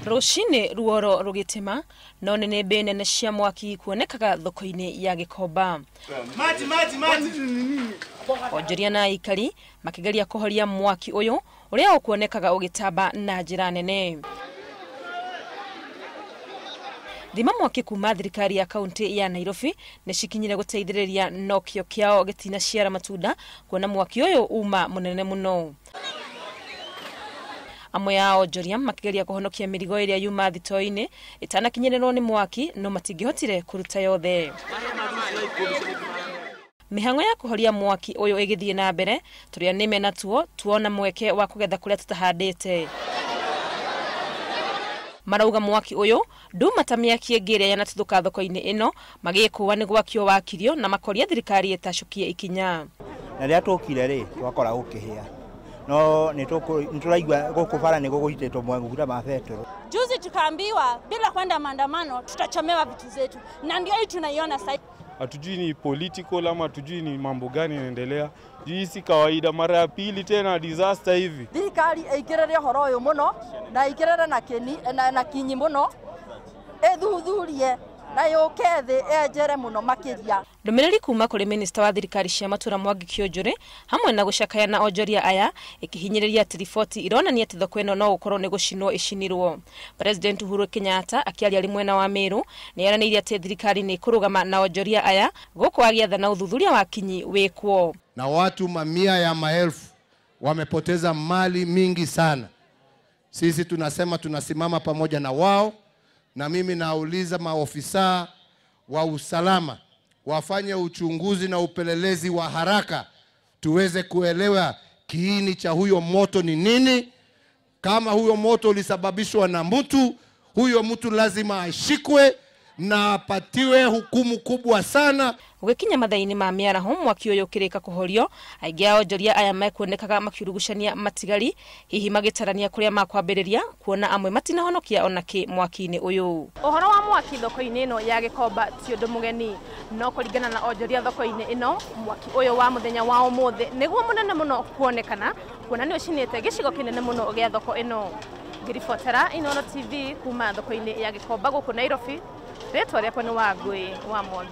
Rũcinĩ ruoro rũgĩtema no nĩnĩmbĩ nene cia mwaki kuonekaga thoko-inĩ ya Gĩkomba. Onjoria na aikari makĩgeria kũhoria mwaki ũyũ ũrĩa ũkuonekaga ũgĩtamba na njĩra nene. Thima mwaki kuma thirikari ya kaunti ya Nairobi nĩ cikinyire gũteithĩrĩria no kĩo kĩao gĩtinaciara matunda kuona mwaki ũyũ uma mũnene mũno. Amwe a onjoria makĩgeria kũhonokia mĩrigo ĩrĩa yuma thito-inĩ ĩtanakinyĩrĩrwo nĩ mwaki no matingĩhotire kũruta yothe. Mĩhang'o ya kũhoria mwaki ũyũ ĩgĩthiĩ na mbere tũrĩa nĩme natuo tuona mweke wa kũgetha kũrĩa tũtahandĩte. Marauga mwaki ũyũ nduma ta mĩaki ĩngĩ ĩrĩa yanatuthũka thoko-inĩ ĩno magĩkũa nĩ gwakio wakirio na makoria thirikari ĩtacũkie ikinya. Na rĩrĩa tũkire rĩ twakora gũkĩhĩa no nĩtũraigua gũkũ bara nĩ gũgũitĩtwo maguta ma betũrũ. Juzi tukaambiwa bila kwenda maandamano tutachomewa vitu zetu, na ndio hii tunaiona sasa. Hatujui ni political ama hatujui ni mambo gani yanaendelea. Hii si kawaida, mara ya pili tena disaster hivi. Thirikari ĩingĩrĩre ũhoro ũyũ mũno na ĩingĩrĩre na kĩni na kinyi mũno, ĩthuthurie na yũke thĩ enjere mũno makĩria. Ndũmĩrĩri kuma kũrĩ minista wa thirikari cia matũra Mwangi Kiunjuri hamwe na gũcakaya na onjoria aya ĩkĩhinyĩrĩria atĩ riboti ironania atĩ thoko ĩno no gũkorwo nĩ gũcinwo ĩcinirwo. President Uhuru Kenyatta akĩaria arĩ mwena wa Meru nĩ eranĩire atĩ thirikari nĩ ĩkũrũgama na onjoria aya gũkũ agĩathana ũthuthuria wa kinyi wĩkwo. Na watu mamia ya maelfu wamepoteza mali mingi sana. Sisi tunasema tunasimama pamoja na wao, na mimi nauliza maofisa wa usalama wafanye uchunguzi na upelelezi wa haraka tuweze kuelewa kiini cha huyo moto ni nini. Kama huyo moto ulisababishwa na mtu, huyo mtu lazima ashikwe na apatiwe hukumu kubwa sana. Gũgĩkinya mathaa-inĩ ma mĩaraho mwaki ũyũ ũkĩrĩka kũhorio, aingĩ a onjoria aya mekuonekaga makiurugucania matigari hihi magĩtarania kũrĩa makwambĩrĩria kuona amwe matinahonokia ona kĩ mwaki-inĩ ũyũ. Ũhoro wa mwaki thoko-inĩ ĩno ya Gĩkomba ti ũndũ mũgeni, no kũringana na onjoria thoko-inĩ ĩno mwaki ũyũ wa mũthenya wa ũmũthĩ nĩguo mũnene mũno kuonekana kuona nĩ ũcinĩte gĩcigo kĩnene mũno gĩa thoko ĩno. Ngĩribotera Inooro TV kuma thoko-inĩ ya Gĩkomba gũkũ Nairobi, rĩtwa rĩakwa nĩ Wangũi wa Mwangi.